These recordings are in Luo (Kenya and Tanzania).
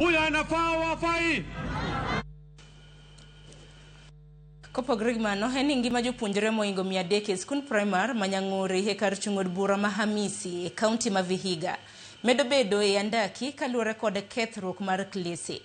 Huyo anafaa wafai? Kopogore gi mano, en ni ngima jopuonjre mohingo 300 e skund primar ma Nyang'ori e kar chung' od bura ma Hamisi e kaunti ma Vihiga medo bedo e andaki kaluwore kod kethruok mar klese.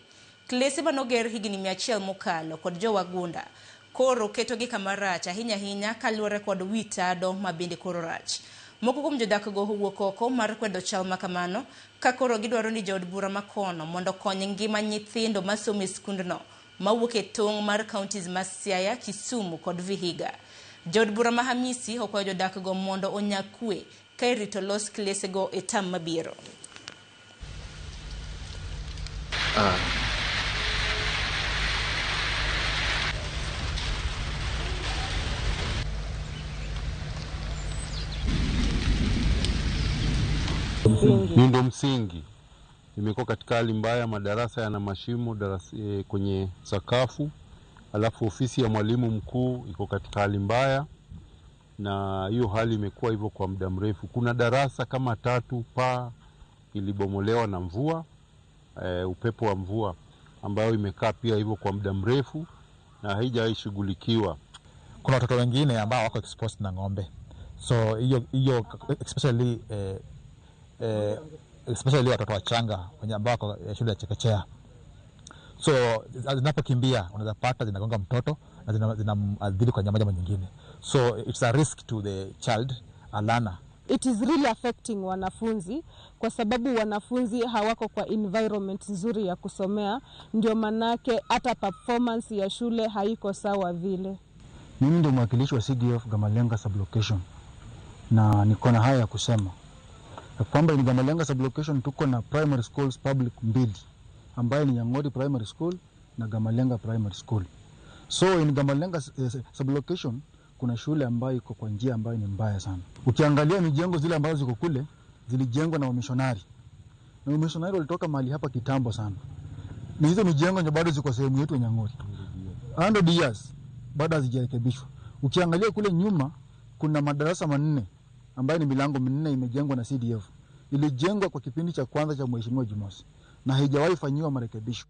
Klese manoger higni 100 mokalo kod jowagunda koro ketogi kama rach ahinya ahinya kaluwore kod wi tado ma bende koro rach. Moko kuom jodak go owuok oko mar kwedo chal ma kamano ka koro gidwaro ni jood bura makono mondo okony ngima nyithindo masomo e skundno mawuok e tong' mar counties ma Siaya, Kisumu kod Vihiga. Jood bura ma Hamisi okwayo jodak go mondo onya kwe ka irito los klesego e tam mabiro. Miundo msingi imekuwa katika hali mbaya, madarasa yana mashimo kwenye sakafu, alafu ofisi ya mwalimu mkuu iko katika hali mbaya, na hiyo hali imekuwa hivyo kwa muda mrefu. Kuna darasa kama 3 paa ilibomolewa na mvua, upepo wa mvua, ambayo imekaa pia hivyo kwa muda mrefu na haijawahi shughulikiwa. Kuna watoto wengine ambao wako exposed na ng'ombe, so hiyo especially watoto wachanga wenye ambao wako shule ya chekechea. So zinapokimbia unaweza pata zinagonga mtoto na zinamwadhiri kwa njia moja ama nyingine. So it's a risk to the child, a learner. It is really affecting wanafunzi kwa sababu wanafunzi hawako kwa environment nzuri ya kusomea, ndio manake hata performance ya shule haiko sawa vile. Mimi ndio mwakilishi wa CDF Gamalenga sublocation na niko na haya ya kusema kwamba ni Gamalenga sublocation tuko na primary schools public 2 ambayo ni Nyang'ori Primary School na Gamalenga Primary School. So in Gamalenga sublocation kuna shule ambayo iko kwa njia ambayo ni mbaya sana. Ukiangalia mijengo zile ambazo ziko kule zilijengwa na wamishonari. Na wamishonari walitoka mahali hapa kitambo sana. Na hizo mijengo ndio bado ziko sehemu yetu ya Nyang'ori. 100 years bado hazijarekebishwa. Ukiangalia kule nyuma kuna madarasa 4 ambayo ni milango 4 imejengwa na CDF. Ilijengwa kwa kipindi cha kwanza cha Mheshimiwa Jumosi na haijawahi fanyiwa marekebisho.